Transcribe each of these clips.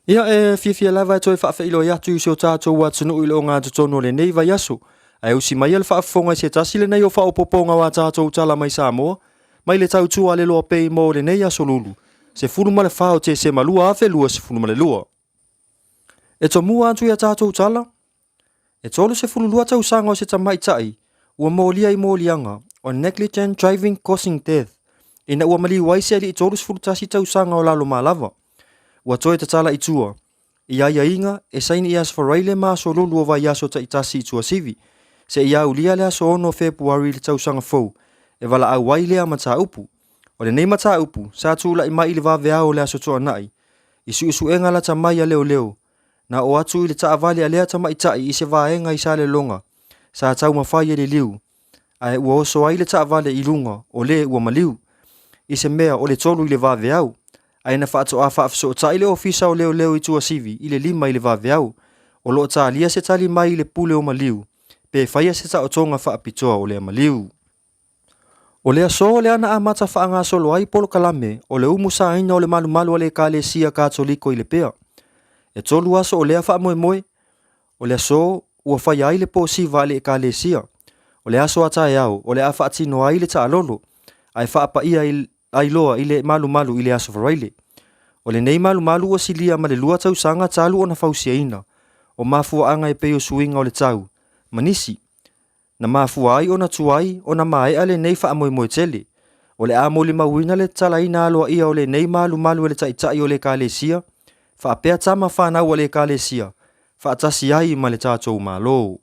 Ia, e fiafia lava e toe faafeiloai atu i si o tatou atunuu i le ogatotonu o lenei vaiaso, ae usi maia le faafofoga i se tasi lenei o faaopoopoga o a tatou tala mai Samoa, mai le tautua a le Loa Pay mo lenei aso Lulu, 14 o Tesema 2022. E tomua atu i a tatou tala, e 32 tausaga o se tamaitai ua molia i moliaga o negligent driving causing death ina ua maliu ai se alii 31 tausaga o Lalomalava. Ua toe tatala i tua i aiaiga e saini i Aso Faraile ma Aso Lulu o vaiaso taitasi i Tuasivi, seia aulia le aso 6 o Fepuari i le tausaga fou e valaau ai lea mataupu. O lenei mataupu sa tulai mai i le vaveao o le Aso Toonai i suesuega lata mai a leoleo na oo atu i le taavale a lea tamaitai i se vaega i Salelologa sa taumafai e liliu, ae ua oso ai le taavale i luga o le ua maliu, i se mea o le 3 i le vaveao, ae na faatoa faafesootai le Ofisa o Leoleo i Tuasivi i le 5 i le vaveao. O lo o talia se tali mai i le pule o maliu pe faia se taotoga faapitoa o lea maliu. O le aso lea na amata faagasolo ai polokalame o le umusaina o le malumalu a le Ekalesia Katoliko i Lepea. E 3 aso o lea faamoemoe, o le aso ua faia ai le posiva a le Ekalesia. O le aso a taeao o le a faatino ai le taalolo, ae faapaia ai loa i le malumalu i le Aso Faraile. O lenei malumalu ua silia ma le 2 tausaga talu ona fausiaina, o mafuaaga e pei o suiga o le tau, ma nisi. Na mafua ai ona tuai ona maea lenei faamoemoe tele. O le a molimauina le tatalaina aloaia o lenei malumalu e le Taitai o le Ekalesia, faapea tama fanau a le Ekalesia, faatasi ai ma le tatou Malo.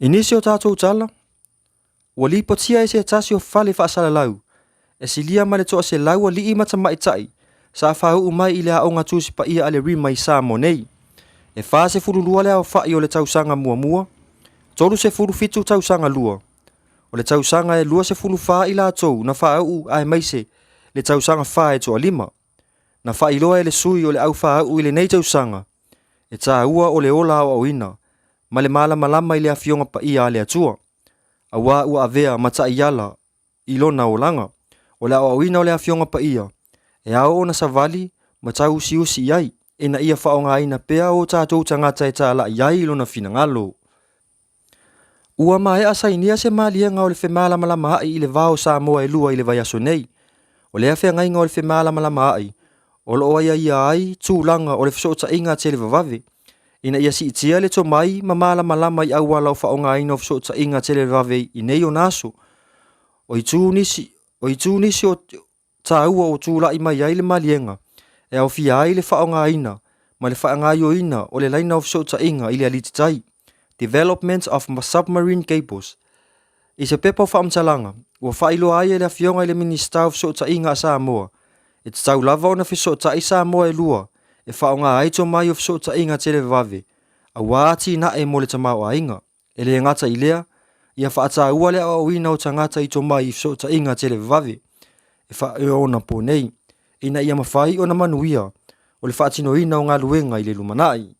I nisi o tatou tala, ua lipotia e se tasi o fale faasalalau, e silia ma le 100 alii ma tamaitai sa faauu mai i le aoga Tusi Paia a le Rima i Samoa nei. E 42 le aofai o le tausaga muamua, 37 tausaga lua. O le tausaga e 24 i latou na faauu aemaise le tausaga fa e toalima. Na faailoa e le sui o le au faauu i lenei tausaga, e taua o le ola aoaoina ma le malamalama i le Afioga Paia a le Atua, auā ua avea ma taiala i lona olaga. O le aoaoina o le Afioga Paia, e ao ona savali ma tauusiusi i ai, ina ia faaaogaina pea o tatou tagata e talai ai i lona finagalo. Ua maea sainia se maliega o le femalamalamaai i le va o Samoa e lua i le vaiaso nei. O lea feagaiga o le femalamalamaai o lo o aiaia ai tulaga o le fesootaiga televavave, ina ia siitia le tomai ma malamalama i auala o faaaogaina o fesootaiga televavave i nei ona aso. O itu nisi o itu nisi o taua ua tulai mai ai le maliega e aofia ai le faaaogaina ma le faagaoioina o le laina o fesootaiga i le alititai, Development of Submarine Cables. I se pepa o faamatalaga, ua faailoa ai e le Afioga i le Minisita o Fesootaiga a Samoa, e tatau lava ona fesootai Samoa e lua e faaaoga ai tomai o fesootaiga televavave aua atinae mo le tamaoaiga. E le gata i lea, ia faataua le aoaoina o tagata i tomai i fesootaiga televavave e faaonapo nei, ina ia mafai ona manuia o le faatinoina o galuega i le lumanai.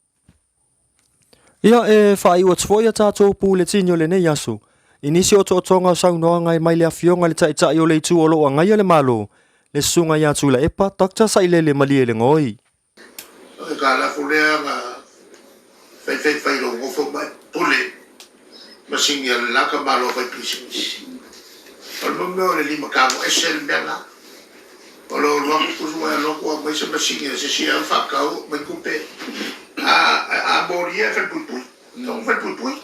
Ia, e faaiu atu foi a tatou puletini o lenei aso i nisi o otootoga o saunoaga e mai le Afioga i le Taitai o le Itu o lo o agaia le Malo, le Susuga ia Tuilaepa Doctor Sailele Malielegaoi. O le kalafo lea na fai fai fai lou nofo ma e pule masini a le la tamaloa fai pisinisi. O le mea o le limatago ese le mea la. O le alu atu pusu ai alu atu aumai se masini a se isi e faatau aumai tupe. A a molia e falepuipui. Tau falepuipui.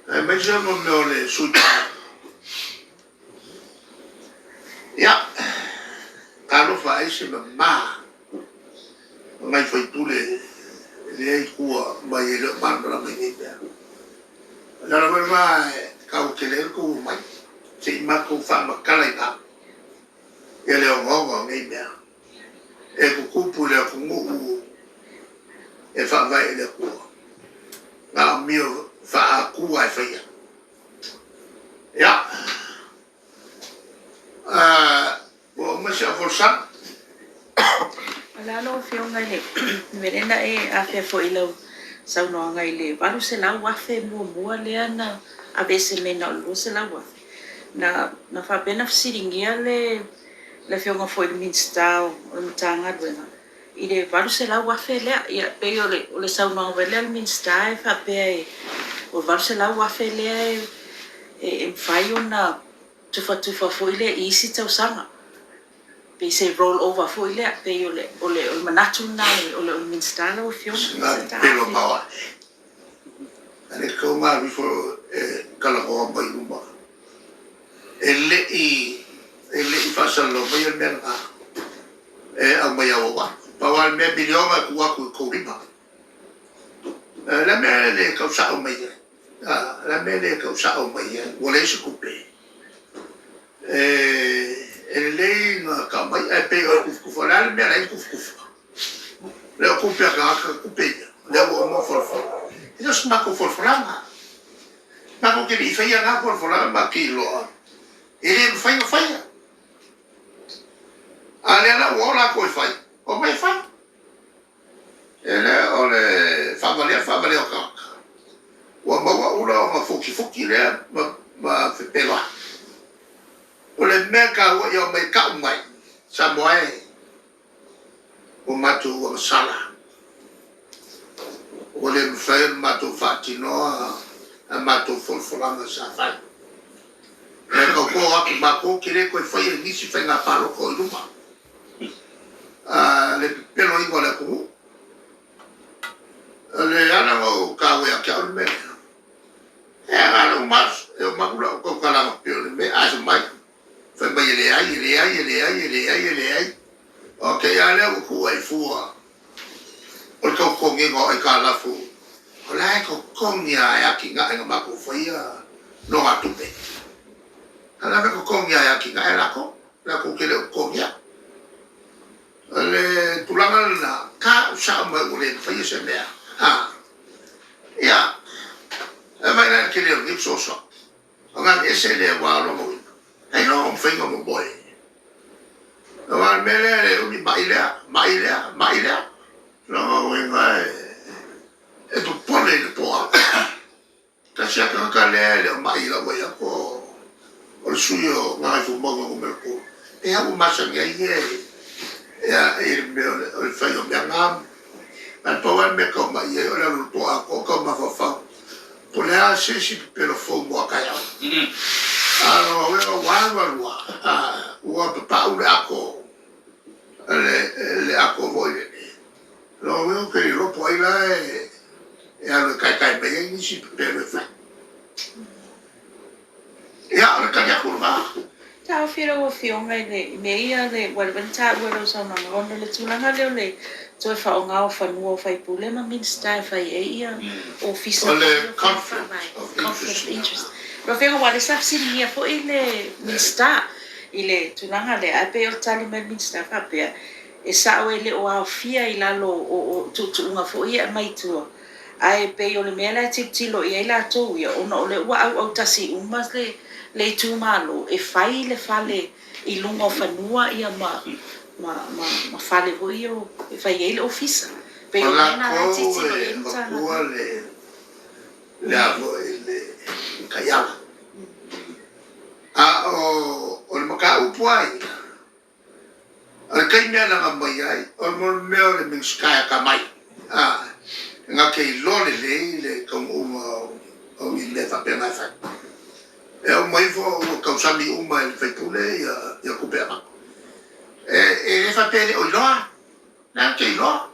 Aemaise mo mea o le sui Ia, talofa ai se mama o nai faipule lea i tua mai e le o malamalama i nei mea. O le ala foi lena e taua tele ai le tou omai, se i matou faamatala i ina ia le ogaoga o nei mea e tutupu i le atunuu e faavae i le Atua. Na o mea faa-Atua e faia. Ia, ua uma si au folasaga. O le a lau Afioga i le mea lea na e afea foi i lau saunoaga i le $800,000 muamua lea na aveese mai na o le $200,000. Na, na faapea na fesiligia le, Le Afioga foi i le Minisita o le Matagaluega i le $800,000 lea. Ia, pei o le o le saunoaga foi lea a le Minisita e faapea e o le $800,000 lea e e mafai ona tufatufa foi lea i isi tausaga. Pei se roll over foi lea, pei o le o le manatu lena o le Minisita lau Afioga. Sina pelo maoae. A le tau alu ifo e talanoa mai luma. E le i e le i faasalalau maia le mea lena e aumai auauai. Pau lava le mea miliona e tuu atu i tou lima. O le a mea e le tau sao mai ai? O le a mea e le tau sao mai ai? Ua leai se tupe. E lelei na tau mai ae pei o le tufatufa. O le a le mea la e tufatufa? Lea o tupe a tagata, tupe ia. Lea ua uma ona folafola. E le o se matou folafolaga. Matou te le i faia na folafolaga matou te iloa e le mafai ona faia. A lea la ua o latou e fai, omai e fai. E le o le faavalea faavalea o tagata. Ua maua ula ona futifuti lea ma fepeloai. O le mea taua ia omai tau mai, Samoa e, ua matou agasala. Ua le mafai ona matou faatinoa a matou folafolaga sa fai. E tauto atu matou te le toe faia i nisi faiga palota o i luma. Le pepeloina o le atunuu. O le ala na ou taua ia te au le mea lea. E aga lou maso, e uma atu lau tautalaga pei o le mea, ae fai mai, fai mai e leai, e leai, e leai, e leai, e leai. Ok, a lea ua tuu ai fua o le tau totogiina o aitalafu, o la e totogi lava e atinae na matou faia nogatupe. A la e totogi lava e atinae latou, latou te le o totogia. O le tulaga lena, tau sao mai ua le mafaia se mea. A, ia, e vaai la i le tele o lenei fesoasoani. Ona aveese lea aua o lona uiga, ailoga o mafai ona momoe. Aua o le mea lea e le umi, mai lea, mai lea, mai lea. O lona uiga e popole i le po atoa. Tasi lava tagata lea e le o mai i lau vaai atu o le sui usufono o Gagaifomauga Nu.3. Pei lava ua masani ai ia i le mea o le fai o mea na. Ae pau lava le mea e tau mai ai o le alu i le po atoa o tau mafaufau po o le a se isi pepelo fou mo a taeao. A o lona uiga ua alu alu lava ua papau le ato, le ato foi lele. O lona uiga ou te le iloa po o ai la e alu e taetae mai ai nisi pepelo e fai. Ia, o le tali atu lena. Taofi lau Afioga i le mea ia le ua leva ona taua i lau saunoaga ona o le tulaga lea o le toe faaaoga o fanua o faipule ma Minisita e fai ai ia ofisa O le foi o faiga conflict faavae, of conflict interest of interest. Lau Afioga aua o lea sa fesiligia foi le Minisita i le tulaga lea ae pei o le tali mai a le Minisita faapea e sao e le o aofia i lalo o tuutuuga foi ia e aumai i tua. Ae pei o le mea la e tilotilo i ai latou ia, ona o lea ua auautasi uma le itumalo e fai le fale i luga o fanua ia ma ma fale foi ia e fai ai le ofisa. Pei O o le mea lena la e latou tilotilo i e ai le avatua Matagaluega. le a foi le taiala. A o le mataupu lava ia, O le taimi lava e laga mai ai, o le mea o le Minisita e atamai, e na te iloa lelei le taunuuga o ni mea faapena e fai. E uma ifo ua tausami uma e le sui usufono ia tupe avatu. E le faapea e le o iloa, o la e te iloa.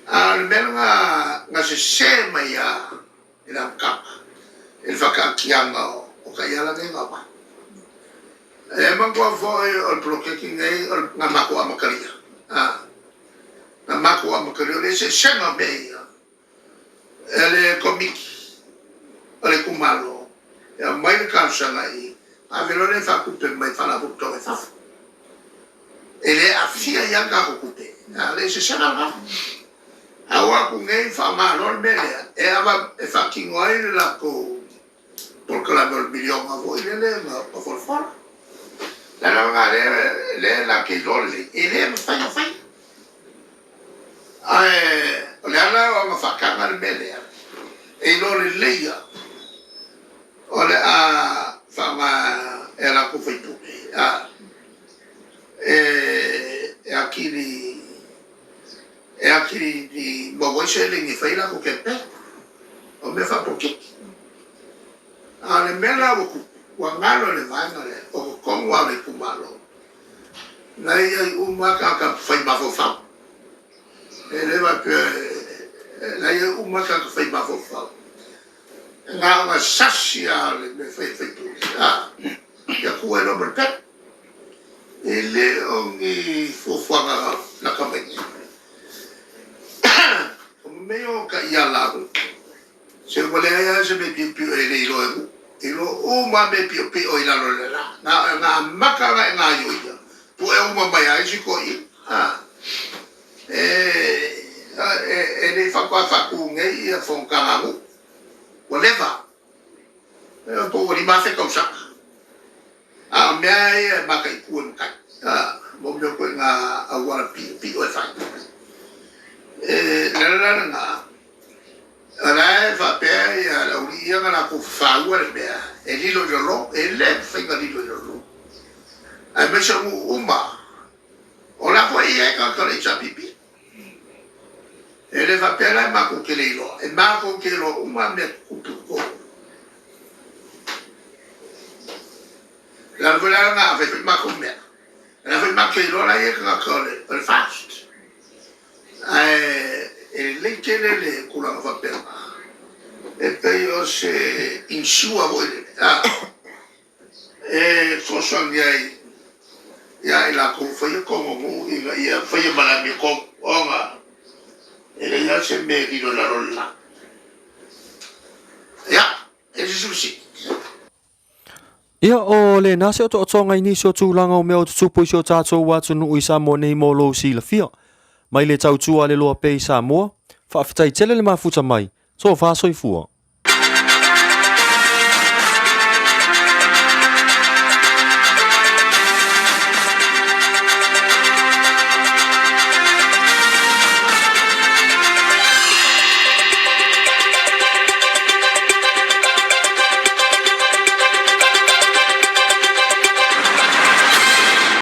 A o le mea lena na sese mai lava i le amataga i le faataatiaga o taiala nei na aumai. E manatua foi o le poloketi lenei na matou amatalia, na matou amatalia. O le eseesega o mea ia, e le Komiti o le itumalo e aumai le talosaga i i, ona ave loa lea e faatupe mai e Faalapotopotoga i fafo. E le aafia ai lava le tatou tupe. O le eseesega lena. A o atu nei faaaoga loa le mea lea e faatino ai le latou polokalame o le miliona foi lele na folafola. O le ala lena lea latou te iloa lelei e le mafai ona faia. Ae o le ala ona faataga le mea lea, e iloa lelei lava o le a faaaoga e a latou sui usufono. seleni e fai ai latou campaign. O mea faapolokiki. A o le mea la ua tupu, ua galo le vaega lea, o totonu lava o le itumalo, na i ai uma lava tagata fai mafaufau. E le faapea na i ai uma lava tagata fai mafaufau. Na ona sasi lava o le mea e fai e le sui usufono, ia tuu ai loa ma le pepe. E le o ni fuafuaga lata mai nei. O mea ia o taiala, se ua leai lava se mea piopio e le iloa e nuu. E iloa uma lava mea piopio i lalo o le la. Na amata ona e gaioia, pue uma mai lava isi toeaiina. E le i faatoa faatu nei ia fonotaga a nuu. Ua leva. Po ua 5000 tausaga. A o mea ia e mataitu e matai, mo mea o ituaiga auala piopio e fai. E le ala la lena, o la e faapea ia le aualii ia na latou fafaua le mea e lilo i lalo, e le mafai ona lilo i lalo. Aemaise o nuu uma, o la foi e i ai tagata o le HRPP. E le faapea la e matou te le iloa, e matou te iloa uma mea tutupu i totonu. O le ala foi la lena a fai foi matou mea, o la foi matou te iloa la e i ai tagata o le FAST. Ae e lelei tele le tulaga faapena, e pei o se insure foi lele, a, e fesoasoani ai ia i latou o faia tonu o nuu ina ia faia ma le amiotonu, ona e leai lava se mea e lilo i lalo o le la. Ia, e se isi fesili? Ia, o lena se otootoga i nisi o tulaga o mea o tutupu i si o tatou atunuu i Samoa nei mo lou silafia. Mai le tautua a le loa pea i Samoa, faafetai tele le mafuta mai, tofa soifua.